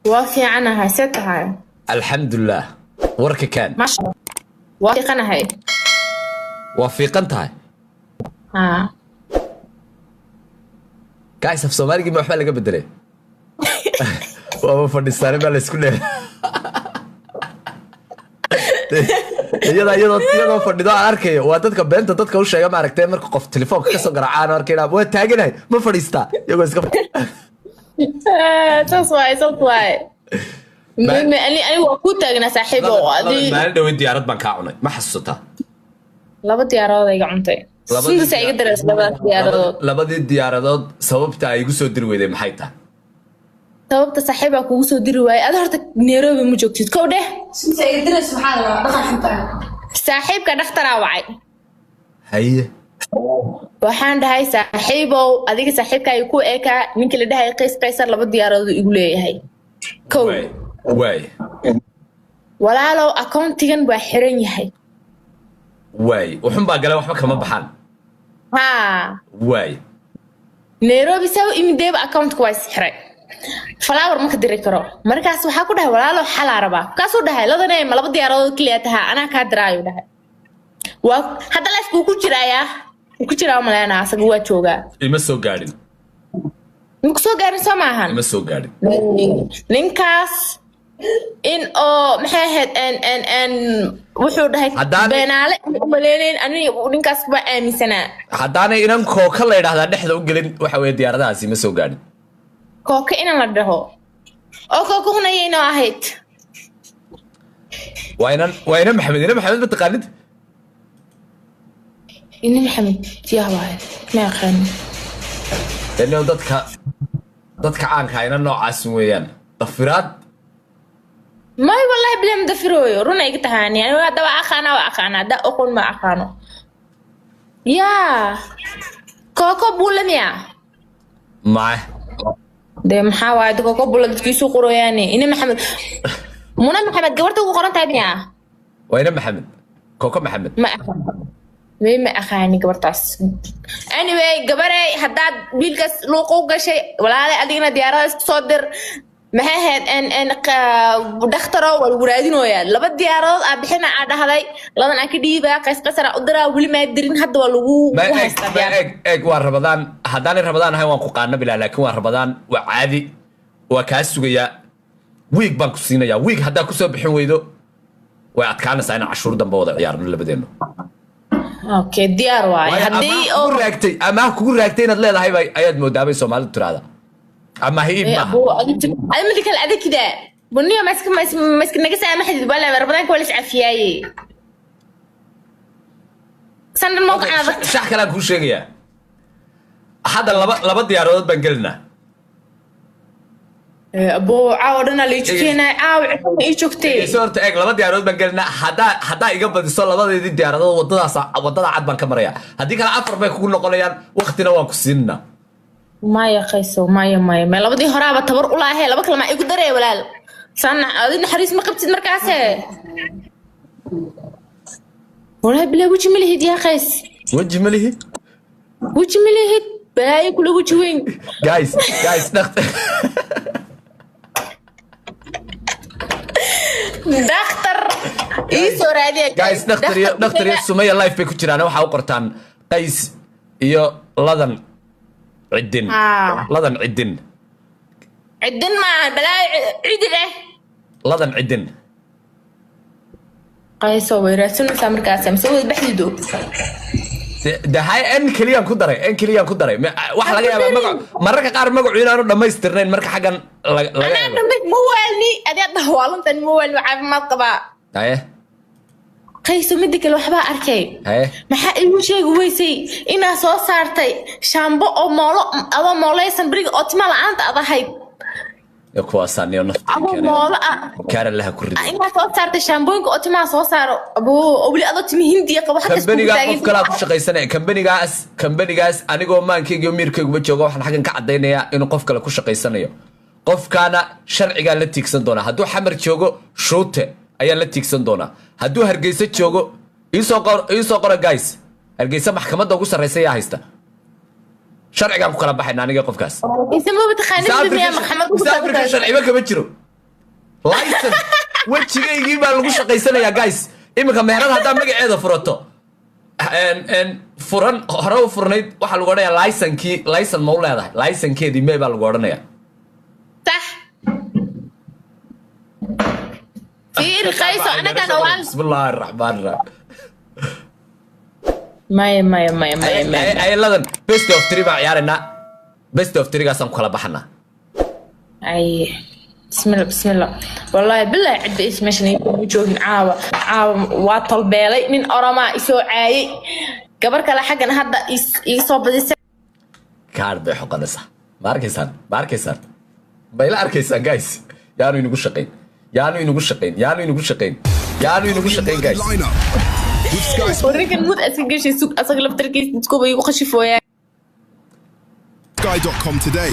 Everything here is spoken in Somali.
Waa fiicanahay, see tahay? Alxamdulilah, warka kaan. Maasha Allah. Waa fiicanahay. Waa fiiqan tahay? Haa. Guys, af Soomaaligii ma waxbaa laga bedelay? Waaba fadhiistaane baa laysku dheer iyadoo fadhido aan arkayo. Waa dadka beenta dadka u sheega, maaragtay, marka qof telefoonka kasoo garaacaan arkayna waa taaganahay, ma fadhiistaa, iyagoo iska Saas waay, saas waay. Ani waa ku taagnaa, saaxiibo. Adi Maalin dhawey diyaarad baan kaa cunay, ma xasuusataa? Laba diyaaradood iga cuntay. Suntasaa iga dareys labadaas diyaaradood. Labadii diyaaradood sababta ay igu soo diri weyday maxay tahay? Sababta, saaxiibaa, kugu soo diri waayay, ada horta Nairobi ma joogtid, kow dheh. Sunta iga diraysa maxaa la rabaa? Dhaqan xunta. Saaxiibka dhakhtaraa wacay. Haye. Waxaan dhahay, saaxiibow, adiga saaxiibkaaga ku eekaa ninkii la dhahay Qays Qaysar laba diyaaradood igu leeyahay, kow. Waay waay. Walaalow, accountigan waa xiran yahay. Waay, wuxun baa gale, waxba kama baxaan. Haa. Waay. Nairobi saa u imideeba accountka waa isxiray, flower ma ka diri karo. Markaas waxaa ku dhahay, walaalow, xalaa rabaa. Markaasuu dhahay, ladane, ma laba diyaaradood keliya tahaa? Anaa kaa diraayu dhahay. Waa hadda lifeka wuu ku jiraayaa, wuu ku jiraa umaleynaa, asaga waa joogaa. Ima soo gaadhin. Maku soo gaarin, soo maahan? Ima soo gaadhin. Ninkaas in oo maxay ahayd n wuxuu dhahay beenaale umaleyneyn, ani ninkaas waa aaminsanaa. Haddaanay inan kooka la yidhahdaa dhexda u gelin, waxa weeye diyaaradahaasi ima soo gaadhin. Kooka inan la dhaho oo kooka hunayay ahayd. Waa inan Maxamed, inan Maxamed, ma taqaanid? Ina Maxamed yaa waaye? Ma aqaani. Daniel, dadka caanka ah ina noocaas weeyaan dafiraad. May, wallahi bilahi ma dafirooyo, runa iga tahaani. Ani hadda waa aqaanaa, waa aqaanaa, hadda oqon ma aqaano. Yaa kooko buula miya? Mae. Dee maxaa waaye kooko buula dadkiisu qoroyaane? Ina Maxamed, Muna Maxamed gabarta ugu qoran tahay miya? Waa ina Maxamed, Kooko Maxamed. Ma aqaan, may, ma aqaani gabartaas. Anyway, gabarey, haddaad wiilkaas luuqa u gashay, walaalay, adigana diyaarada isku soo dir. Maxay ahayd n dhakhtaro waa lagu raadinooyaa. Laba diyaaradood aa bixina aa dhahday, ladan aan ka dhiibaa, Qays Qasar aa u diraa, weli maa dirin. Hadda waa lagu Ma lagu eeg haystaa ma diyaarad. Eeg eeg, waa Rabadaan. Haddaanay Rabadaan ahayn waan ku qaana bilaa, laakiin waa Rabadaan, waa caadi, waa kaa sugayaa. Wiig baan ku siinayaa. Wiig haddaa kusoo bixin weydo, way adkaanaysaa inaan cashuur dambe wada ciyaarno labadeennu. Okay, diyaar waaye. Waayo haddii amaah oo kugu raagtay, amaah kugu raagtay inaad leedahay bay ayaad moodaa bay Soomaalidu tiraahdaa. Amaah iib maaha. Adi mid kale adagida buniyo maska naga saamaxdid, wala Rabadaanka waa la iscafiyaaye, sandan mawqac adag. Shax kalaan kuu sheegayaa. Hadda laba diyaaradood baan gelinaa. Abo, caawa dhanaa la ii jukeenaya, caawa cidna ii joogtay. Soo horta eeg, laba diyaaradood baan gelinaa. Haddaa iga badiso labadeedii diyaaradood, wadadaas wadada cad baan ka marayaa. Haddii kale afar bay kugu noqonayaan, waktina waan ku siinaa. Maya Qayso, maya, maya, maya, labadii horaaba tabar u laahee, laba kale maa igu daree? Walaal, sana adi naxariis ma qabtid markaase. Walahi bilaa, weji ma lihid yaa Qays. Weji ma lihi. Weji ma lihid, balaayo kula weji weyn. Guys, guys, dhakt Dhakhtar ii soo raadiya. Guys, dhakhtar iyo Sumaya live bay ku jiraan. Waxaa u qortaan Qays iyo Ladan Cidin. Haa. Ladan Cidin. Cidin maaha, balaayo cidi eh. Ladan Cidin. Qayso, way raadsanaysaa markaas mise wada baxdido? De hay, n keliyaan ku daray, n keliyaan ku daray. Waxa laga yaabaa magac mararka qaar magacu inaanu dhammaystirnayn marka xaggan laga anaa eego. Dhambe ma waalni, adi hadda waalantan, ma waalni, waa caafimaad qabaa. Haye. Qayso, midda kale waxbaa arkay. Haye. Maxaa iigu sheegi weysay inaa soo saartay shaambo oo moolo, adoo mooleysan beriga oo tima la-aanta ad ahayd? Ya kuwaasaa niyo nafta adoo moolo ah. Kaaran laha ku rido. Inaa soo saartay shaambooyinka oo timaha soo saaro, aboo, oo weli adoo timi Hindiya qabo xaggas kugu Kambanigaa taagan. qof kalaa ku shaqaysanaya. Kambanigaas anigoo maankayga iyo miirkayguba jooga, waxaan xaggan ka caddaynayaa inuu qof kale ku shaqaysanayo. Qofkaana sharcigaa la tiigsan doonaa. Hadduu Xamar joogo, shuute ayaan la tiigsan doonaa. Hadduu Hargeysa joogo, iisoo qora guys, Hargeysa maxkamadda ugu sarreysa yaa haysta? Sharcigaan ku kala baxayna aniga qofkaas. Inta maba taqaanid South miyaa Africa maxkamad ugu South Africa sarreysa? Sharciba kama jiro. License wejigaygii baa lagu shaqaysanayaa, guys. Iminka meherad haddaa magaceeda furato, furan hore u furnayd, waxaa lagu odhanayaa license-kii, license ma u leedahay? License-keedii mee baa lagu odhanayaa. Sax. Fiiri Qayso, anagana waan Bismillaahi raxmaan raxiim. Maya, maya, maya, maya, maya. Ayladan best of three baan ciyaaraynaa. Best of three-gaasaan ku kala baxanaa. Ay, bismillah, bismillah. Wallahi billahi, cidda is meeshan igu joogin caawa. Caawa waa tolbeelay. Nin Oromaa isoo caayay, gabar kale xaggan hadda iga soo badisay. Kaar bay xoqanaysaa. Ma arkaysaan? Ma arkaysaan? Ma ila arkaysaan, guys? Yaanu inagu shaqayn, yaanu inagu shaqayn, yaanu inagu shaqayn, yaanu inagu shaqayn, guys. Lineup with Sky Sports. Warrinkan mud iska gashay. Sug, asaga laftarkiisa dadkuba igu khashifooyaa. Sky.com today.